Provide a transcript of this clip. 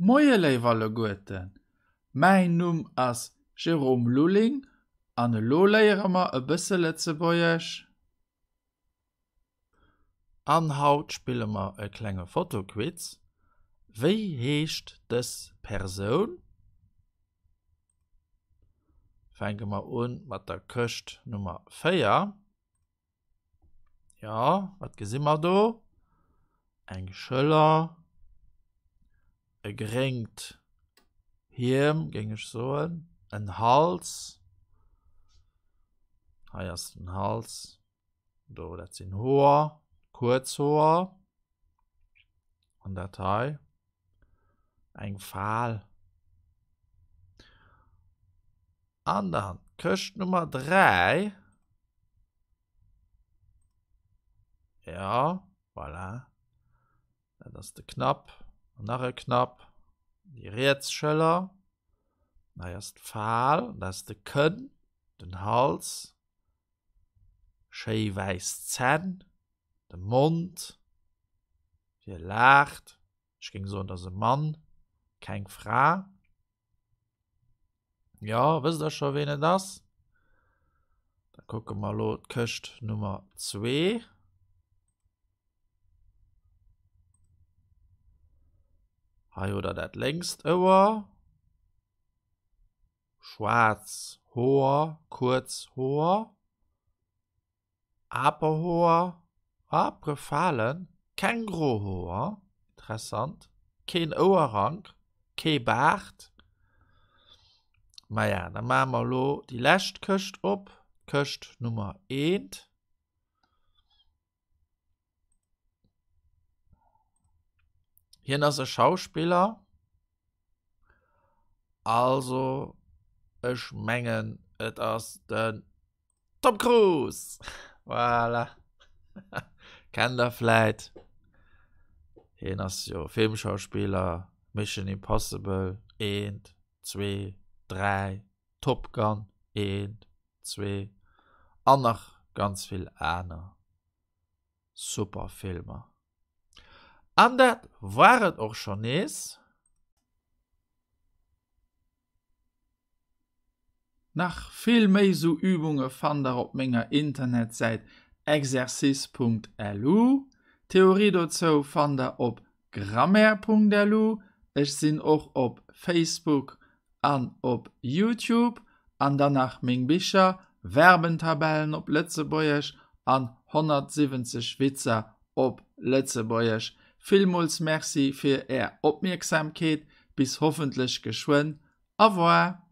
Moie léif alleguerten, mäin Numm ass Jérôme Lulling an elo léiere mer e bësse Lëtzebuergesch. An haut spille mer e klenge Fotoquiz. Wéi heescht dës Persoun? Fänke mer un mat der Këscht Nummer 4. Jo, wat gesi mer do? Eng Schëller, e gréngt Hiem, géing ech soen, en Hals. Hei ass den Hals. Do, dat sinn Hoer, kuerz Hoer. An dat hei, eng Fal. An dann Këscht Nummer 3. Ja, voilà. Dat ass de Knapp. An nach e Knapp. Déi riets Schëller. Hei ass d'Fal. Dat ass de Kënn, den Hals. Schéi wäiss Zänn, de Mond. Hie laacht. Ech géing soen, dat ass e Mann, keng Fra. Jo, wësst der scho ween et ass? Da kucke mer elo d'Këscht Nummer zwee. Hei hutt der dat lénkst Ouer. Schwaarz Hoer, kuerz Hoer. Aperhoer, Apere Falen, keng gro Hoer, interessant, keen Ouerrank, kee Baart. Maja, da maache mer elo déi lescht Këscht op, d'Këscht Nummer eent. Hien ass e Schauspiller. Also ech mengen et ass den Tom Cruise. Voilà. Kennt der vläit. Hien ass jo Filmschauspiller, Mission Impossible eent, zwee, dräi, Top Gun eent, zwee an nach ganz vill aner super Filmer. An dat war et och schonn nees. Nach vill méi sou Übunge fannt der op menger Internetsäit exercice.lu. D'Theorie dozou fannt der op Grammaire.lu, ech sinn och op Facebook an op Youtube, an dann nach meng Bicher, Verbentabellen op Lëtzebuergesch an 170 Witzer op Lëtzebuergesch. Villmools Merci fir är Opmierksamkeet, bis hoffentlech geschwënn, Au revoir!